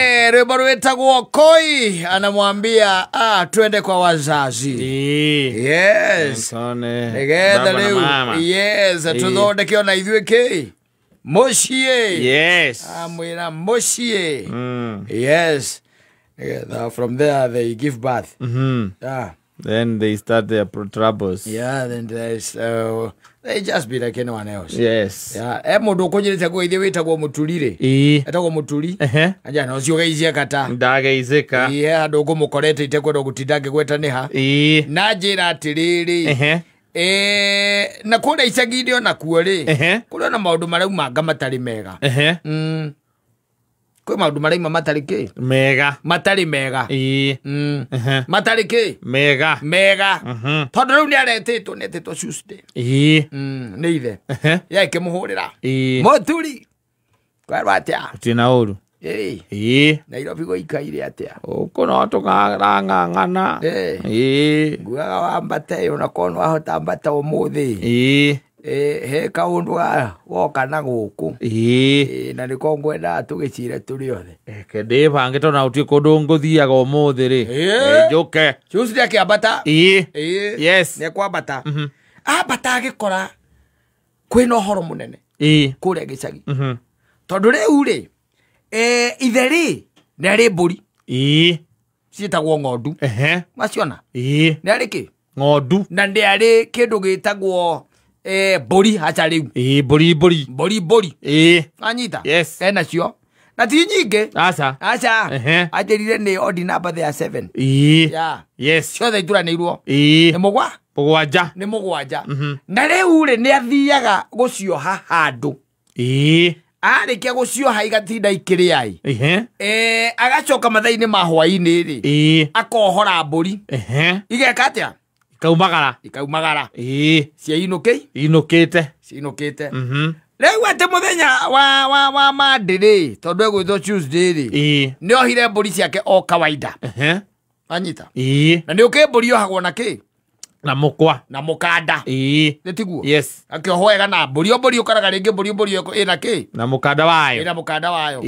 Rwimbo rwitagwo Koi anamwambia twende kwa wazazi. Yes. Nigetha riu. Yes, tuthondeke ona ithuĩ kĩ? Muciĩ. Yes. Amwĩra muciĩ. Yes. Nigetha from there they give birth. Yeah. Then they start their troubles. Yeah, then there's they just be like anyone else. Yes. Yeah, e mundu ukunyirite gwithie witagwo muturire. Etagwo muturi. Anja no cio geithie kata. Ndageithika. Ie andu ngumukorete itekwenda gutinda ngigweta niha. Na njira atiriri. Na kuria icagi-inĩ ona kuo rĩ, kũrĩ ona maũndũ marauma matarĩ mega. Kwĩ maũndũ marauma matarĩ kĩ? Mega. Matarĩ mega. Matarĩ kĩ? Mega. Mega. Tondũ rĩu nĩ aretĩtwo, nĩ etĩtwo Tuesday. Nĩ ithe. Ye ĩkĩmũhũrĩra. Mũturi. Kwerwo atĩa? Gũtirĩ na ũru. Nairobi gũikaire atĩa? Gũkũ no tũrang'ang'ana. Nguaga wambate ona korwo nĩ wahota ambata ũmũthĩ. He kaũndũ goka na gũkũ. Na nĩko ngwendaga tũgĩcire tũrĩ othe. Reke ndĩbange tondũ na gũtirĩ kũndũ ngũthiaga ũmũthĩ rĩ. Njũke. Tuesday akĩambata. Yes. Nĩekwambata. Ambata agĩkora kwĩna ũhoro mũnene. Kũrĩa gĩcagi. Tondũ rĩu rĩ, ithe rĩ nĩ arĩ mbũri. Ciĩtagwo ng'ondu. Waciona? Nĩ arĩ kĩ? Ng'ondu. Na nĩ arĩ kĩndũ gĩtagwo mbũri hacha rĩu. Mbũri mbũri. Mbũri mbũri. Wanyita? Yes. Ena cio. Na ti nyingĩ. Aca. Aca. Anjĩrire nĩ odd number there 7. Yeah. Yes. Ciothe ituranĩirwo. Nĩ mũgwa? Mũgwanja. Nĩ mũgwanja. Na rĩu rĩ nĩ athiaga gũcioha handũ. Arĩkia gũcioha igatinda ikĩrĩa ĩ. Agacoka mathaa-inĩ ma hwaĩ-inĩ rĩ. Akohora mbũri. Igeka atĩa? Ikaumagara. Ikaumagara. Ciainũkĩ? Inũkĩte. Ciinũkĩte. Rĩu atĩ mũthenya wa Monday rĩ, tondũ egwĩtwo Tuesday rĩ, nĩ ohire mbũri ciake o kawaida. Wanyita? Na nĩ ũkĩ mbũri yohagwo na kĩ? Na mũkwa. Na mũkanda. Nĩ tiguo? Yes. Akĩohwo wega na mbũri, o mbũri ũkoraga rĩngĩ mbũri mbũri ĩna kĩ? Na mũkanda wayo. Ĩna mũkanda wayo.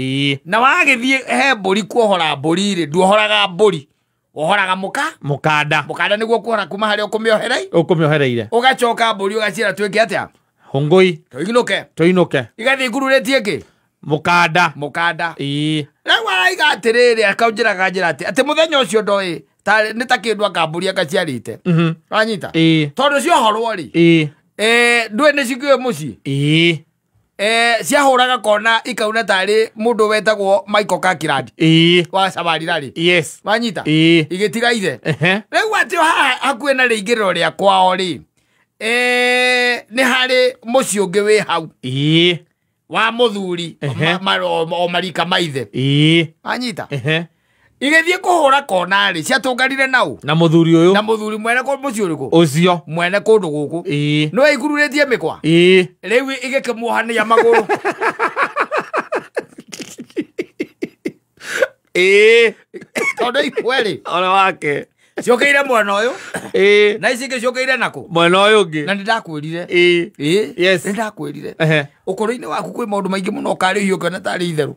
Na wagĩthiĩ he mbũri kuohora mbũri rĩ, nduohoraga mbũri. Wohoraga mũka? Mũkanda. Mũkanda nĩguo kuohora kuma harĩa ũkũmĩohereire? Ũkũmĩohereire. Ũgacoka mbũri ũgaciĩra twĩke atĩa? Hũngũi. Tũinũke. Tũinũke. Igathiĩ ngururĩtie kĩ? Mũkanda. Mũkanda. Rĩu araiga atĩrĩrĩ, akaunjĩra kanjĩra atĩ, atĩ mũthenya ũcio ndoĩ, nĩ ta kĩndũ anga mbũri akaciarĩte. Wanyita? Tondũ ciohorwo rĩ, ndũĩ nĩ cikĩũĩ mũciĩ? Ciahũraga kona ikauna tarĩ mũndũ wetagwo Michael Kirkland. Wa Sabarira rĩ. Yes. Wanyita? Igĩtiga ithe. Rĩu atĩ haha hakuhĩ na rĩingĩrĩro rĩa kwao rĩ, nĩ harĩ mũciĩ ũngĩ wĩ hau. Wa mũthuri, o marika ma ithe. Wanyita? Igĩthiĩ kũhũra kona rĩ, ciatũnganire nau. Na mũthuri ũyũ. Na mũthuri mwene mũciĩ ũrĩkũ? Ũcio. Mwene kũndũ gũkũ. Nĩ waikururĩtie mĩkwa? Rĩu igĩkĩmuohania magũrũ. Tondũ imwe rĩ. Ona wake. Ciũkĩire mwena ũyũ. Na ici ingĩ ciũkĩire nakũ? Mwena ũyũ ũngĩ. Na nĩndakwĩrire. Yes. Nĩndakwĩrire. Ũkũrũ-inĩ waku kwĩ maũndũ maingĩ mũno ũkarĩhio ũkĩona tarĩ itherũ.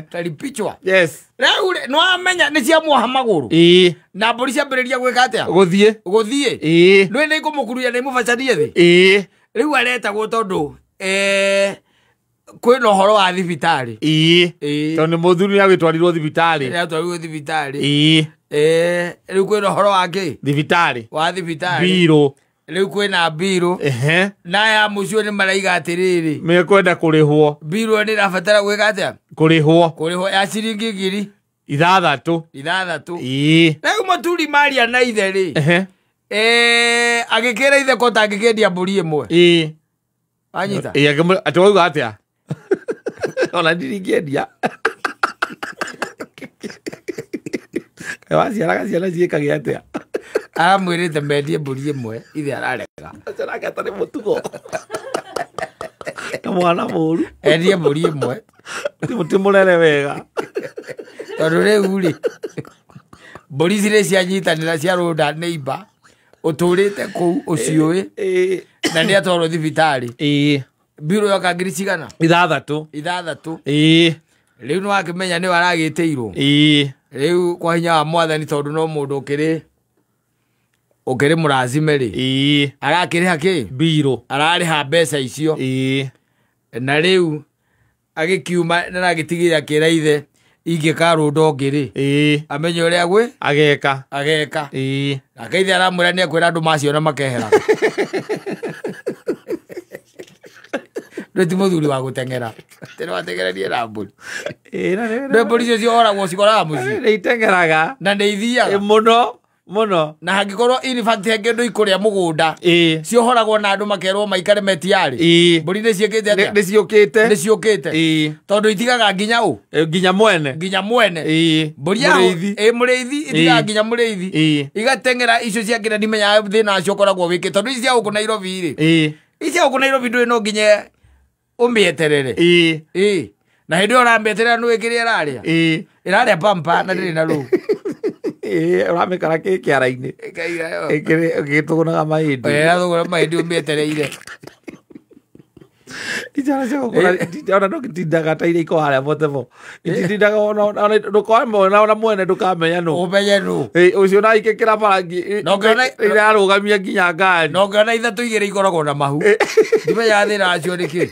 Taripichwa. Yes. Rĩu rĩ, nĩwamenya nĩ ciamuoha magũrũ. Na mbũri ciambĩrĩria gwĩka atĩa? Gũthiĩ. Gũthiĩ. Nĩũĩ nĩ ikũmũkururia na imũbacanie thĩ? Rĩu aretagwo tondũ kwĩna ũhoro wa thibitarĩ. Tondũ nĩ mũthuri nĩ agĩtwarirwo thibitarĩ. Nĩ atwarirwo thibitarĩ. Rĩu kwĩna ũhoro wa kĩ? Thibitarĩ. Wa thibitarĩ. Mbirũ. Rĩu kwĩna mbirũ. Na aya mũciĩ nĩ maraiga atĩrĩrĩ. Mekwenda kũrĩhwo. Mbirũ nĩ ĩrabatara gwĩka atĩa? Kũrĩhwo. Kũrĩhwo ya ciringi ngiri 6. 6. Rĩu mũturi maria na ithe rĩ. Agĩkĩra ithe ko tangĩkĩendia mbũri ĩmwe. Wanyita? Atĩ wauga atĩa? Ona ndiringĩendia. Waciaraga ciana ciĩkage atĩa? Aramwĩrĩte mendie mbũri ĩmwe, ithe ararega. Ũcio nake atarĩ mũtugo. Na mwana mũru. Endie mbũri ĩmwe. Ti mũrere wega. Tondũ rĩu rĩ, mbũri ici nĩ cianyitanĩra ciarũnda neighbor, ũtũrĩte kũu ũciũĩ, na nĩ atwarwo thibitarĩ. Mbirũ yoka ngiri cigana? 6. 6. Rĩu nĩwakĩmenya nĩwe aragĩtĩirwo. Ĩĩ. Rĩu kwa hinya wa mwathani tondũ no mũndũ ũkĩrĩ mũracime rĩ. Ĩĩ. Arakĩrĩha kĩ? Mbirũ. Ararĩha mbeca icio. Ĩĩ. Na rĩu agĩkiuma na agĩtigĩra kĩra ithe ingĩkarũnda ũngĩ rĩ. Ĩĩ. Amenye ũrĩa gwĩ? Ageka. Ageka. Ĩĩ. Nake ithe aramwĩra nĩekwĩra andũ maciona makehera. Ndũĩ ti mũthuri wa gũteng'era. Atĩ no ateng'eranie na mbũri. Ĩĩ, na nĩ- Ndũĩ mbũri icio ciohoragwo cikoraga mũciĩ. Nĩ iteng'eraga. Na nĩ ithiaga. Ĩ, mũno mũno. Na hangĩkorwo in fact he kĩndũ ikũrĩa mũgũnda. Ĩĩ. Ciohoragwo na andũ makerwo maikare metiarĩ. Ĩĩ. Mbũri nĩ ciĩkĩte atĩa? Nĩ ciũkĩte. Nĩ ciũkĩte. Ĩĩ. Tondũ itigaga nginya ũ? Nginya mwene. Nginya mwene. Ĩĩ. Mbũri ya Mũrĩithi. Ĩĩ, mũrĩithi. Itigaga Ĩĩ. nginya mũrĩithi. Ĩĩ. Igateng'era icio ciakĩra ndimenyaga thĩna wacio ũkoragwo wĩkĩ. Tondũ ici cia gũkũ Nairobi rĩ. Ĩĩ. Ici cia gũkũ Nairobi ndũĩ no nginya ũmĩeterere. Ĩĩ. Ĩĩ. Na hĩndĩ ĩyo ũramĩeterera nĩũĩ kĩrĩa ĩrarĩa. Ĩĩ. Ĩrarĩa pampa na ndĩrĩ na rũũ. Ĩĩ, ũramĩkora kĩ kĩara-inĩ. Ĩgĩtũgũnaga mahĩndĩ. Ĩrathũgũra mahĩndĩ ũmĩetereire. Icara cia gũkũra, ona ndũgĩtindaga ta iria ikoragwo harĩa Portable. Ititindaga ona ndũkamona ona mwene ndũkamenya nũ. Ũmenye nũ. Ĩĩ, ũcio na ikĩkĩra barangi, Na ũngĩona- irarũgamia nginya ngari. Na ũngĩona ithatũ igĩrĩ ikoragwo na mahu. Ndimenyaga thĩna wacio nĩ kĩ.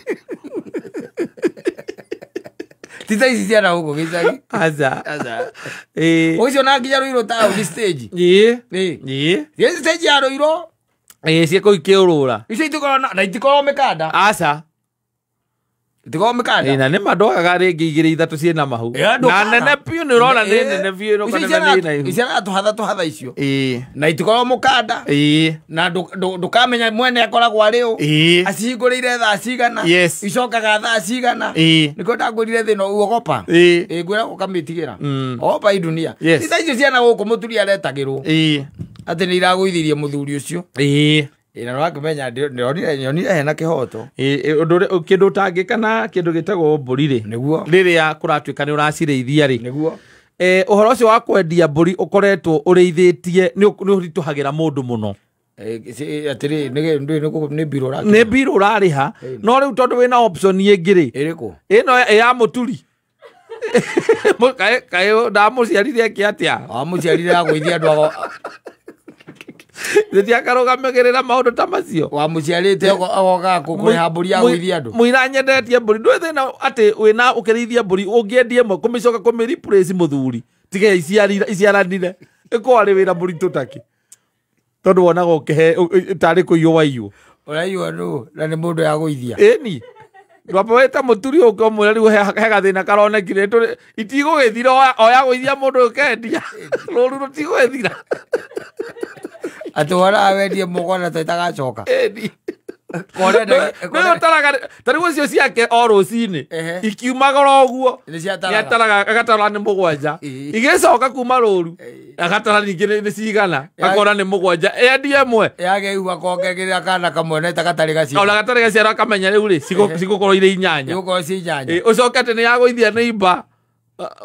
Ti ta ici ciana gũkũ gĩcagi. Aca. Aca. Ĩĩ. Ũcio na nginya Ruiru taũni stage. Ĩĩ. Ĩĩ. Ĩĩ. Ĩ stage ya Ruiru. Ĩĩ, ciĩ kũu ikĩũrũra. Icio itikoragwo na itikoragwo mĩkanda. Aca. Itikoragwo mĩkanda. Ĩĩ, na nĩ ma ndwagaga rĩngĩ igĩrĩ ithatũ ciĩna mahu. Ĩĩ, andũ Na kana. nene biũ nĩ ũrona nĩ Ĩĩ. nene biũ, Icio ĩno kana nĩ iraihu. iciaraga tũhatha tũhatha icio. Ĩĩ. Na itikoragwo mũkanda. Ĩĩ. Na ndũkamenya mwene akoragwo arĩ ũ. Ĩĩ. Acihingũrĩire thaa cigana. Yes. Icokaga thaa cigana. Ĩĩ. Nĩkĩo ndangũrire thĩna uogopa. Ĩĩ. Ĩĩ, ngwĩra ũkamĩtigĩra. Mm. Ogopa i dunia. Yes. Ti ta icio ciana gũkũ mũturi aretagĩrwo. Ĩĩ. Atĩ nĩ iragũithirie mũthuri ũcio. Ĩĩ. Ĩĩ, na nĩwakĩmenya ndĩronire hena kĩhoto. Ĩĩ, ũndũ ũrĩa kĩndũ ũtangĩka na kĩndũ gĩtagwo mbũri rĩ. Nĩguo. Rĩrĩa kũratuĩka nĩ ũracirĩithia rĩ. Nĩguo. Ũhoro ũcio wa kwendia mbũri ũkoretwo ũrĩithĩtie nĩ ũritũhagĩra mũndũ mũno. Atĩrĩ, nĩ mbirũ ũrakĩrĩha. Nĩ mbirũ ũrarĩha. No rĩu tondũ wĩna option ĩngĩ rĩ. Ĩrĩkũ? Ĩno ya mũturi. Kaĩ ndamũciarire eke atĩa? Wamũciarire agũithia andũ ago. Nĩ akarũgamagĩrĩra maũndũ ta macio. Wamũciarĩte agoka kũrĩha mbũri ya gũithia andũ. Mũira nyendetie mbũri. Ndũĩ thĩna atĩ wĩna ũkĩrĩithia mbũri ũngĩendia ĩmwe kũmĩcoka kũmĩ replace mũthuri. Tiga iciaranire. Ĩkorwo arĩ wĩra mũritũ takĩ. Tondũ wonaga ũkĩhe tarĩ kũiywo waiywo. Ũraiywo nũ na nĩ mũndũ ya gũithia. Ĩni. Ndwamba wĩta mũturi ũke ũmwĩre rĩu he gathĩna karonekire itigũgĩthira oya gũithia mũndũ ũkendia. Rũru rũtigũgĩthira. Atĩ wonaga wendie mũgona ta itagacoka. Ĩni. Korenda Nĩ ũtaraga ta rĩu icio ciake o rũcinĩ Ehe. ikiumagara ũguo. Nĩ ciataraga. Nĩataraga agatara nĩ mũgwanja. Ĩĩ. Igĩcoka kuma rũru agatara ningĩ nĩ cigana akona nĩ mũgwanja endie ĩmwe. Yage akongegĩrĩra kana kamwe na gatarĩ gaciaro. Ona gatarĩ gaciaro akamenya rĩu rĩ cigũkorwo irĩ inyanya. Igũkorwo ciĩ inyanya. Ĩĩ, ũcoke atĩ nĩ yagũithia nĩ imba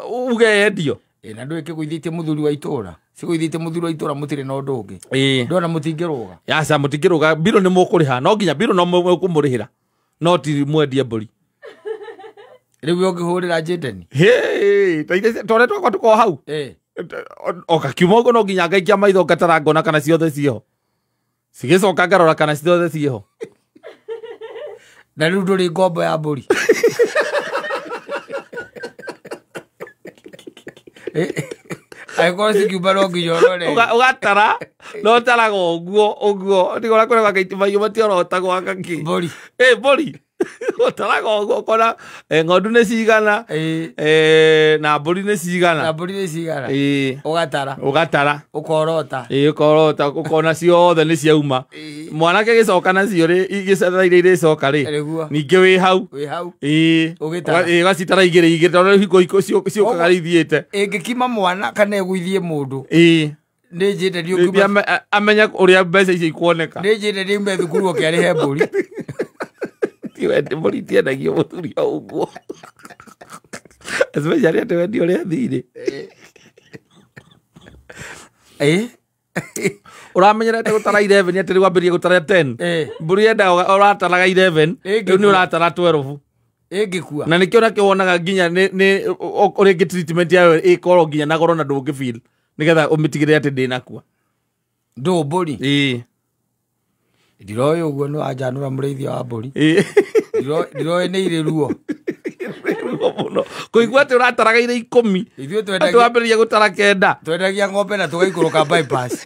uge yendio. Ĩĩ, na ndũĩ kĩgũithĩtie mũthuri wa itũra. Cigũithĩtie mũthuri wa itũra mũtirĩ na ũndũ ũngĩ. Ĩĩ. Ndona mũtingĩrũga. Aca mũtingĩrũga mbirũ nĩ mũkũrĩha no nginya mbirũ no mũkũmũrĩhĩra no ti mwendie mbũri. Rĩu ũngĩhũrĩra Jayden. Hĩ, ta ithe tondũ twakwa tũkorwo hau. Ĩĩ. O kakiuma ũguo no nginya ngaikia maitho ngatara ngona kana ciothe ciĩho. Cigĩcoka ngarora kana ciothe ciĩho. Na rĩu ndũrĩ ngombo ya mbũri. Angĩkorwo cikiuma no nginya ũrore. Ũgatara no ũtaraga ũguo ũguo tiga ũrĩa kwĩragwo kaiti mahiũ matiorotagwo agakĩ. Mbũri. Ĩ mbũri. Ũtaraga ũguo ũkona ng'ondu nĩ cigana. Ĩĩ. Na mbũri nĩ cigana. Na mbũri nĩ cigana. Ĩĩ. Ũgatara. Ũgatara. Ũkorota. Ĩĩ, ũkorota ũkona ciothe nĩ ciauma. Ĩĩ. Mwanake gĩcoka nacio rĩ igĩcetha iria irĩcoka rĩ. Nĩguo. Ningĩ wĩ hau. Wĩ hau. Ĩĩ. Ũgĩtara. Ĩĩ, ũgacitara igĩrĩ igĩrĩ tondũ hingo ciũkaga ithiĩte. Ĩngĩkima mwana kana ĩgũithie mũndũ. Ĩĩ. Nĩ njĩte nĩ Amenye ũrĩa mbeca icio ikuoneka. Nĩ njĩte nĩ ume thukuru oke arĩhe mbũri. Ti mbũri itiendagio mũthuri o ũguo. Especially atĩ wendia ũrĩa thirĩ. Ĩĩ. Ũramenyerete gũtara 11 atĩ rĩu wambĩrĩrie gũtara 10. Ĩĩ. Mbũri yendaga ũrataraga 11 Ĩngĩ rĩu nĩ ũratara 12. Ĩngĩkua. Na nĩkĩo nakĩo wonaga nginya nĩ rĩngĩ treatment yayo ĩkorwo nginya na goro na ndũngĩ feel nĩgetha ũmĩtigĩrĩre atĩ ndĩnakua. Ndũ mbũri. Ĩĩ. Ndiroĩ ũguo nĩ wanjanũra mũrĩithia wa mbũri. Ĩĩ. Ndiroĩ nĩ irĩ ruo. Ruo mũno. Kũigua atĩ ũrataraga irĩ 10. Ithuĩ Atĩ twendagia wambĩrĩria gũtara 9. Twendagia ng'ombe na tũgaikũrũka bypass.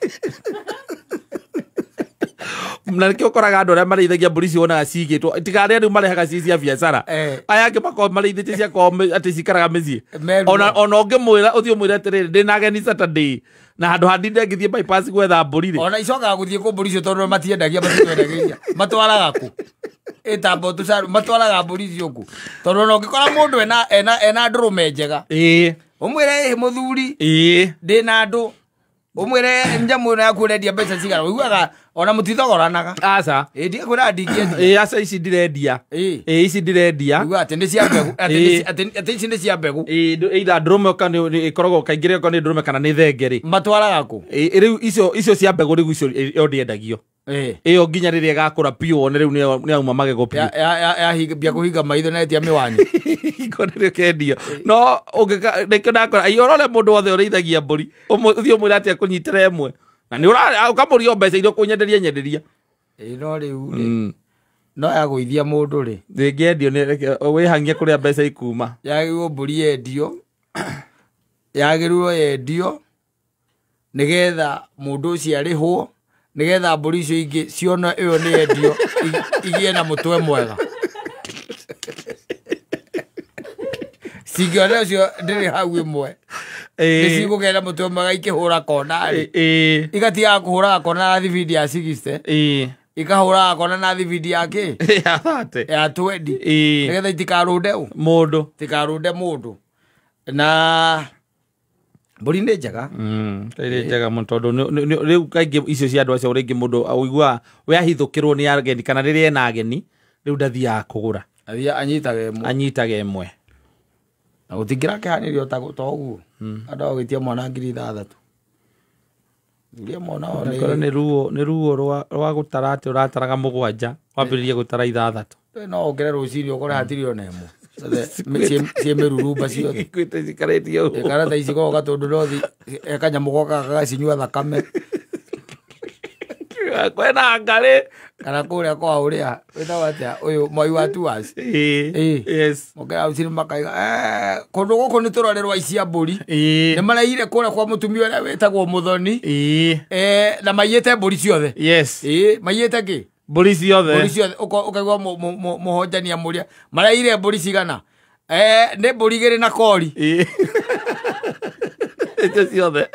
Na nĩkĩo ũkoraga andũ arĩa marĩithagia mbũri icio wonaga cigĩtwo tiga arĩa rĩu marehaga ci cia biacara. Aya angĩ makoragwo marĩithĩtie cia kwao atĩ cikaraga mĩciĩ. Meruo. Ona ũngĩmwĩra ũthiĩ ũmwĩre atĩrĩrĩ ndĩna ageni Saturday na handũ ha ndinde ngĩthiĩ bypass gwetha mbũri rĩ. Ona icokaga gũthiĩ kũ mbũri icio tondũ matiendagia matitwendagĩria. Matwaraga kũ? Ĩtamba tũcaru matwaraga mbũri icio kũ? Tondũ ona ũngĩkora mũndũ ena ndũrũme njega. Ĩĩ. Ũmwĩre ĩ mũthuri. Ĩĩ. Ndĩna andũ. Ũmwĩre nyamũ ĩno yaku ũrendia mbeca cigana. Ũiguaga ona mũtithogoranaga. Aca. Ĩ ndikwĩra ndingĩendia. Ĩĩ aca ici ndirendia. Ĩĩ. Ĩĩ ici ndirendia. Ũiguaga atĩ nĩ cia mbegũ. Atĩ ici nĩ cia mbegũ. Ĩĩ either ndũrũme kana ĩkoragwo kaingĩ rĩo nĩ ndũrũme kana nĩ thenge rĩ. Matwaraga kũ? Ĩĩ rĩu icio cia mbegũ rĩu icio ĩyo ndĩendagio. Ĩĩ. Ĩyo nginya rĩrĩa ĩgakũra biũ wone rĩu nĩ yauma magego biũ. Ya kũhinga maitho na etia mĩwani. Hingo nĩrĩo kendio. No ũngĩka nĩkĩo ndakora ai ũrore mũndũ wothe ũrĩithagia mbũri ũthiĩ ũmwĩre atĩ akũnyitĩre ĩmwe. Na nĩ ũkamũria mbeca iria ũkũnyenderia nyenderia. Ĩĩ no rĩu rĩ. No yagũithia mũndũ rĩ. Ndĩngĩendio nĩ wĩhangie kũrĩa mbeca ikuma. Yagĩrĩirwo mbũri yendio. Yagĩrĩirwo yendio nĩgetha mũndũ ũcio arĩhwo. Nĩgetha mbũri icio ingĩ ciona ĩyo nĩ yendio igĩe na mũtwe mwega. Cingĩona ũcio ndĩrĩ hau ĩmwe. Nĩ cigũgĩa na mũtwe mwega ikĩhũra kona rĩ. Igatigaga kũhũraga kona na thibindi ya 60. Ikahũraga kona na thibindi ya kĩ? Ya 30. Ya 20. Nĩgetha itikarũnde ũ? Mũndũ. Itikarũnde mũndũ. Na mbũri nĩ njega. Nĩ njega mũno tondũ rĩu kaingĩ icio cia andũ acio rĩngĩ mũndũ ũiguaga we ahithũkĩrwo nĩ ageni kana rĩrĩa ena ageni rĩu ndathiaga kũgũra. Athiaga anyitaga ĩmwe. Anyitaga ĩmwe. Na gũtingĩrakĩhanĩrio ta ũguo. Andũ a gũgĩtia mwana 6,000. Thuria mwana o nĩ nĩ ruo rwa gũtara atĩ ũrataraga 7 wambĩrĩrie gũtara 6. No wongerere rũcinĩ ũkore hatirĩ ona ĩmwe. Ciĩ mĩrurumba ciothe. Ikuĩte cikarĩtie ũguo. Kana thaa ici goka tondũ nothi kanyamũ gokaga gagacinyua thakame. Kwĩna ngarĩ. Kana kũrĩa kwa ũrĩa wĩtagwo atĩa ũyũ Moi wa Tours. Ĩĩ. Yes. Mokera rũcinĩ makaiga kũndũ gũkũ nĩ tũrorerwo aici a mbũri. Ĩĩ. Nĩ maraiyire kũrĩa kwa mũtumia ũrĩa wĩtagwo Mũthoni. Ĩĩ. Na maiyĩte mbũri ciothe. Yes. Ĩĩ maiyĩte kĩ? Mbũri ciothe. Mbũri ciothe ũkaigua mũhonjania mũrĩa maraiyire mbũri cigana? Nĩ mbũri 2 na kori. Ĩĩ. Icio ciothe.